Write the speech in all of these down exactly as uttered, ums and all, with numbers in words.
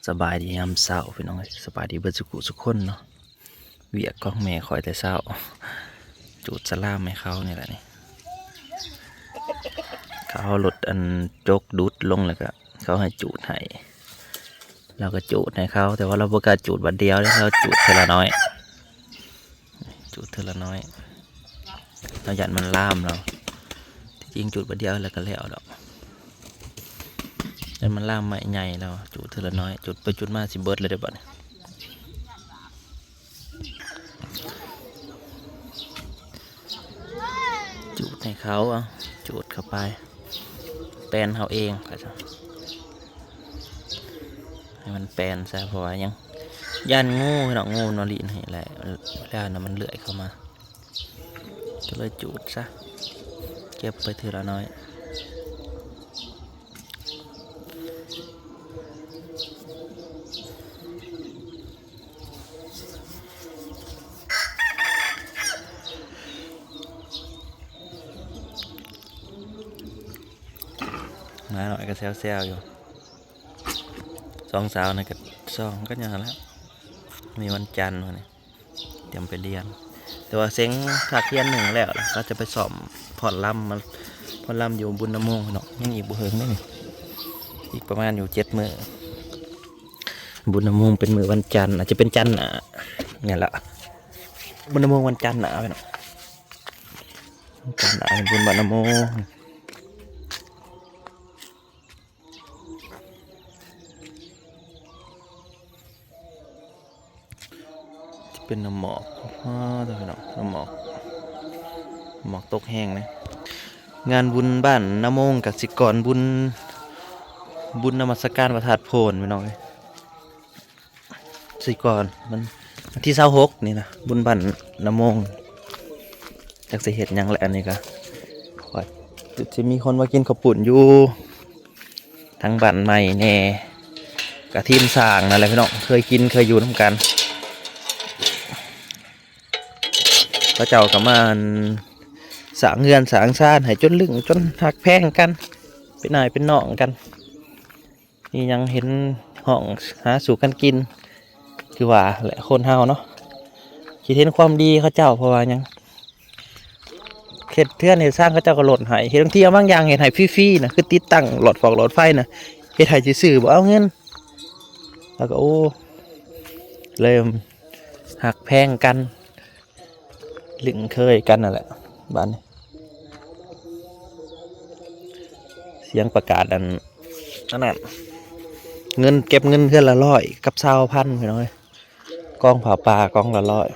สบายดียามเช้าพี่น้องเอ้ย สบายดีเบิดสุขุสุขคนเนาะ เวียกของแม่ข้อยแต่เช้า จูดสลามให้เขานี่แหละนี่ เขาเอารถอันจกดุดลงแล้วก็ เขาให้จูดให้ เราก็จูดให้เขา แต่ว่าเราบ่กล้าจูดบัดเดียวเด้ เราจูดเทื่อละน้อย จูดเทื่อละน้อย เราย้านมันลามเรา ที่จริงจูดบัดเดียวแล้วก็แล้วดอก ย้านมันลามไหม้ใหญ่เรา จูดเทื่อละน้อย จูดไปจูดมาสิเบิดเลยเด้อบัดนี้ จูดให้เขา เอา จูดเข้าไป แปนเขาเอง เขาจะ ให้มันแปนซะ เพราะว่ายัง ย้านงูพี่น้อง งูนอนลีนให้แหละ แล้วนะมันเลื้อยเข้ามา ก็เลยจูดซะ เก็บไปเทื่อละน้อย หมาน้อยก็แซวๆอยู่ สองสาวนี่ก็ส่องกันอยู่หั่นแหละ มื้อวันจันทร์มื้อนี้ เตรียมไปเรียน แต่ว่าเซ็งภาคเรียนหนึ่งแล้วล่ะ ก็จะไปซ้อมฟ้อนรำ มาฟ้อนรำอยู่บุญนำมงเนาะ ยังอีกบ่เฮิงเด้นี่ อีกประมาณอยู่เจ็ดมื้อ บุญนำมงเป็นมื้อวันจันทร์ อาจจะเป็นจันทร์หน้า เนี่ยละ บุญนำมงวันจันทร์หน้าพี่น้อง วันจันทร์หน้าเป็นบุญบ้านนำมง จะเป็นน้ำหมอก อ้า เด้อพี่น้อง น้ำหมอก หมอกตกแฮงนะ งานบุญบ้านนำมง กสิกรบุญ บุญนมัสการพระธาตุโพนพี่น้องเอ้ย กสิกร มัน วันที่ซาวหกนี่นะ บุญบ้านนำมง จักสิเฮ็ดหยังแหละ อันนี้ก็ ว่าสิมีคนมากินข้าวปุ้นอยู่ ทั้งบ้านใหม่แน่ กะทีมสร้างนั่นแหละพี่น้อง เคยกินเคยอยู่นำกัน เขาเจ้าก็มาสร้างเฮือนสร้างซานให้จนลึง จนฮักแพงกัน เป็นอ้ายเป็นน้องกัน นี่ยังเห็นห้องหาสู่กันกิน คือว่าแหละคนเฮาเนาะ คิดเห็นความดีเขาเจ้า เพราะว่าหยัง เฮ็ดเฮือนเฮ็ดซานเขาเจ้าก็ลดให้ เฮ็ดบางทีเอาบางอย่างเฮ็ดให้ฟรีๆนะ คือติดตั้งหลอดฟอกหลอดไฟนะ เฮ็ดให้ซื่อๆ บ่เอาเงิน แล้วก็ โอ้ เริ่มฮักแพงกัน ลึงเคยกันนั่นแหละ บาดนี้ เสียงประกาศอัน อันนั้น เงิน เก็บเงินเทื่อละร้อยกับซาวพันพี่น้องเอ้ย กองผ้าป่ากองละร้อย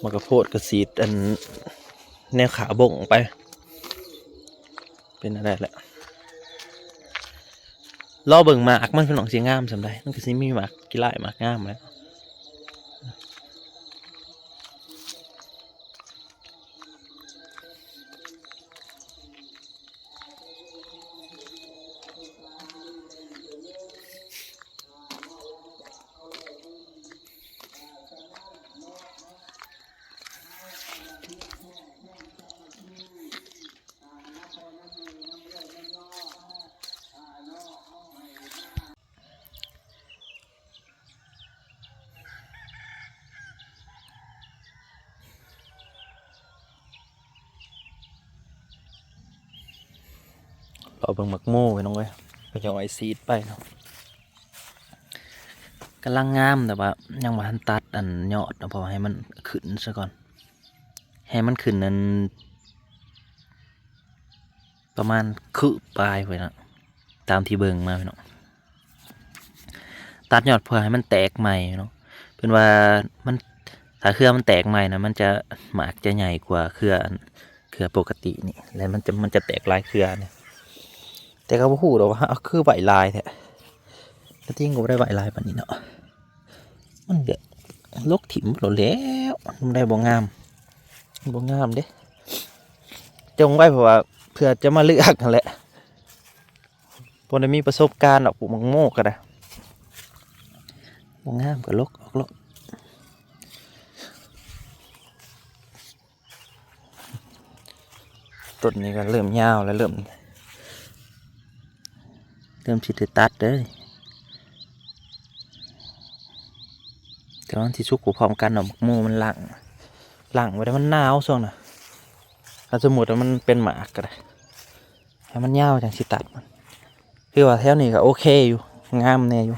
หมากข้าวโพดก็สีดอัน แนวขาบ่งไป เป็นอะไรแหละ รอเบิ่งหมากมันพี่น้องสิงามส่ำใด มันก็สิมีหมากกี่หลายหมากงามแหละ รอเบิ่งหมากโมพี่น้องเอ้ย ก็จะเอาไอ้ซีดไปเนาะ กำลังงามแต่ว่ายังบ่ทันตัดอันยอดเนาะ เพราะว่าให้มันขึ้นซะก่อน ให้มันขึ้นนั้น ประมาณคืบปลายไปเนาะ ตามที่เบิ่งมาพี่น้อง ตัดยอดเพื่อให้มันแตกใหม่เนาะ เพิ่นว่ามัน ถ้าเครือมันแตกใหม่นะ มันจะ หมากจะใหญ่กว่าเครืออัน เครือปกตินี่ แล้วมันจะ มันจะแตกหลายเครือนี่ แต่ก็บ่ฮู้ดอกว่าเอาคือใบหลายแท้ แต่จริงก็บ่ได้ใบหลายปานนี้เนาะ มันก็ลกถิ่มโลดแล้ว มันได้บ่งาม บ่งามเด้ จงไว้เพราะว่าเพื่อจะมาเลือกนั่นแหละ บ่ได้มีประสบการณ์ดอกปลูกหมากโมก็ได้ บ่งามก็ลกออกโลด ต้นนี้ก็เริ่มยาวแล้ว เริ่ม เริ่มสิได้ตัดเด้อ แต่ว่ามันสิสุกบ่พร้อมกันดอก หมากโมมันหลัง หลังไว้แล้วมันหนาวช่วงน่ะ ถ้าสมมุติว่ามันเป็นหมากก็ได้ ให้มันยาวจั่งสิตัดมัน คือว่าแถวนี้ก็โอเคอยู่ งามแน่อยู่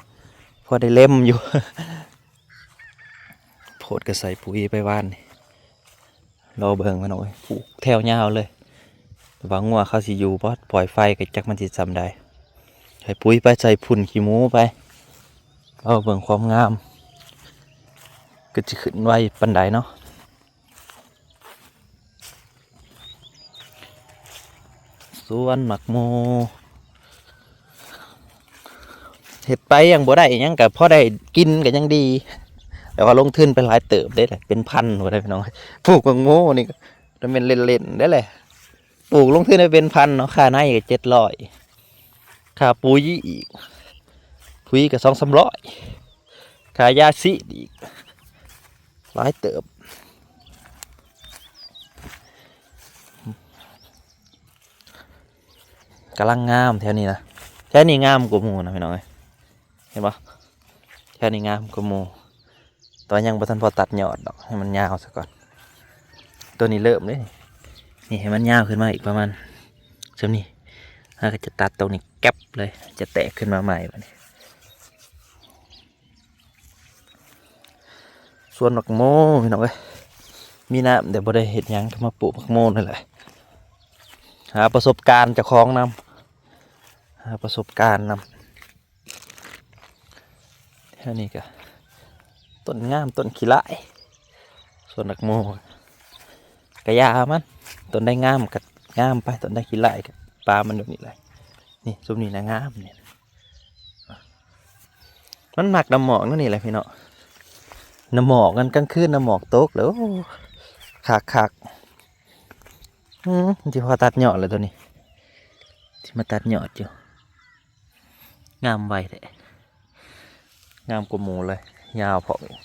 พอได้เล็มอยู่ โพดก็ใส่ปุ๋ยไปหว่านนี่ รอเบิ่งมันเอาไว้ปลูกแถวยาวเลย แต่ว่างัวเขาสิอยู่บ่ ปล่อยไฟก็จักมันสิส่ำใด ใส่ปุ๋ยไป ใส่ฝุ่นขี้หมูไป รอเบิ่งความงาม ก็สิขึ้นไวปานใดเนาะ สวนหมากโม เฮ็ดไปยังบ่ได้หยัง ก็พอได้กินก็ยังดี แต่ว่าลงทุนไปหลายเติบเด้ เป็นพันพุ้นเด้พี่น้อง ปลูกหมากโมนี่ก็บ่แม่นเล่นๆเด้แหละ ปลูกลงทุนไปเป็นพันเนาะ ค่าน้ำก็เจ็ดร้อย ค่าปุ๋ยอีก ปุ๋ยก็สองสามร้อย ค่ายาฉีดอีก หลายเติบ กำลังงามแถวนี้นะ แถวนี้งามกว่าหมู่นะพี่น้องเอ้ย เห็นบ่ แถวนี้งามกว่าหมู่ แต่ว่ายังบ่ทันพอตัดยอดดอก ให้มันยาวซะก่อน ตัวนี้เริ่มเลย นี่ ให้มันยาวขึ้นมาอีกประมาณ ส่ำนี้ แล้วก็จะตัดตรงนี้แก๊บเลย จะแตกขึ้นมาใหม่บัดนี้ สวนหมากโมพี่น้องเอ้ย มีน้ำแต่บ่ได้เฮ็ดหยัง ก็มาปลูกหมากโมนี่แหละ หาประสบการณ์เจ้าของนำ หาประสบการณ์นำ แถวนี้ก็ต้นงาม ต้นขี้ร้าย สวนหมากโม กะยามัน ต้นใดงามก็งามไป ต้นใดขี้ร้ายก็ปามันแบบนี้เลย นี่ ซุมนี้นะงามนี่ มันมักน้ำหมอกนั่นนี่แหละพี่น้อง น้ำหมอกกันกลางคืน น้ำหมอกตกแล้ว คักคักๆ อืม มันสิพอตัดยอดเลยตัวนี้ สิมาตัดยอดอยู่ งามไวแท้ งามกว่าหมู่เลย ยาวพร้อมอีก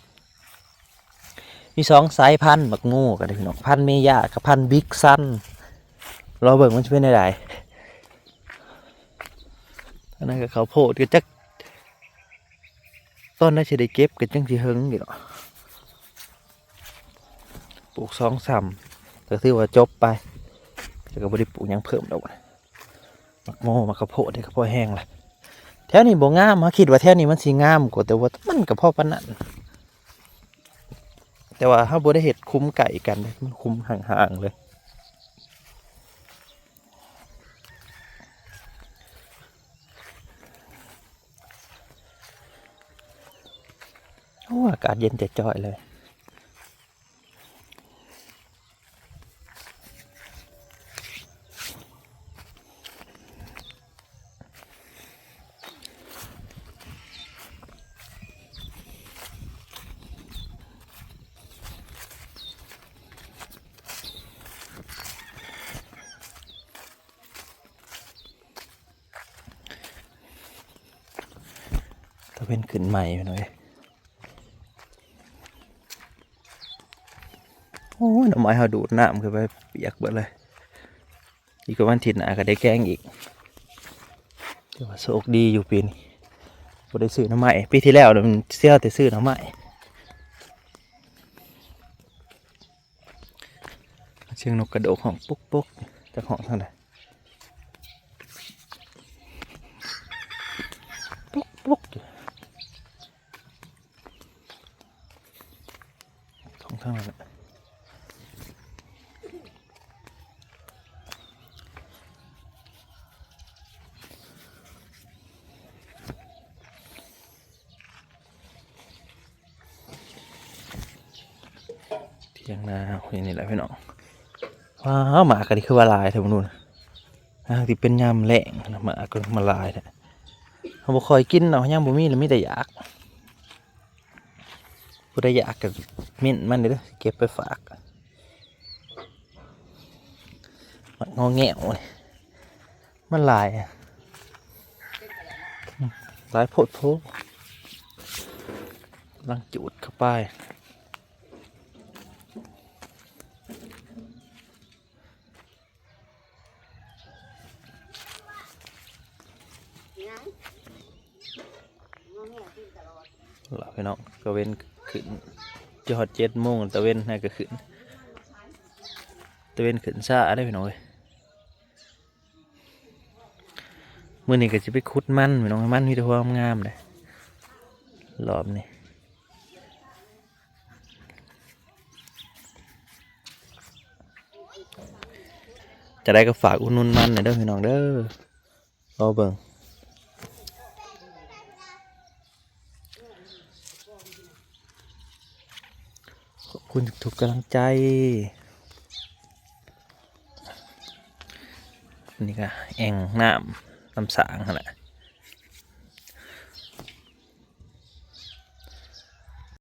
มีสองสายพันธุ์หมากโมก็ได้พี่น้อง พันธุ์เมย่ากับพันธุ์บิ๊กซัน รอเบิ่งมันสิเป็นจั่งใด อันนั้นก็ข้าวโพด ก็จักตอนใดสิได้เก็บ ก็จังสิเฮิงอยู่ดอก ปลูกสองสาม ก็ถือว่าจบไป แต่ก็บ่ได้ปลูกหยังเพิ่มดอก หมากโม หมากข้าวโพดนี่ก็พอแห้งละ แถวนี้บ่งาม เฮาคิดว่าแถวนี้มันสิงามกว่า แต่ว่ามันก็พอปานนั้น แต่ว่าเฮาบ่ได้เฮ็ดคุ้มไกลกันเด้ มันคุ้มห่างๆเลย โอ้ อากาศเย็นจ่อยๆเลย ตะเว็นขึ้นใหม่พี่น้องเอ้ย โอ้ย หน่อไม้เฮาดูดน้ำขึ้นไปเปียกเบิดเลย อีกประมาณอาทิตย์หน้าก็ได้แกงอีก ถือว่าโชคดีอยู่ปีนี้ บ่ได้ซื้อหน่อไม้ ปีที่แล้วน่ะมันเสียแต่ซื้อหน่อไม้ เสียงนกกระโดกฮ้องปุ๊กปุ๊ก จักฮ้องทางใด ปุ๊กปุ๊ก ของทางนั้นแหละ เถียงนาอย่างนี้แหละพี่น้อง ว้าว หมากอันนี้คือว่าหลายแท้ บ่ฮู้นะ อ่า ที่เป็นยามแล้งนะ หมากก็มาหลายแท้ เฮาบ่ค่อยกินเนาะ ยามบ่มีแล้วมีแต่อยาก ผู้ใดอยากก็เม้นมันเด้อ เก็บไปฝาก หมากงอแงวนี่ มันหลายอะ หลายโพดโพ กำลังจูดเข้าไป หลับพี่น้อง ตะเวนขึ้น จะฮอดเจ็ดโมง ตะเวนน่าก็ขึ้น ตะเวนขึ้นช้าได้อพี่น้องเอ้ย มื้อนี้ก็สิไปขุดมันพี่น้อง มันมีแต่หัวงามๆเลย รอบนี้ จะได้ก็ฝากอุดหนุนมันหน่อยเด้อพี่น้องเด้อ รอเบิ่ง ขอบคุณทุกๆกำลังใจ นี่ก็แอ่งน้ำ น้ำสางหั่นแหละ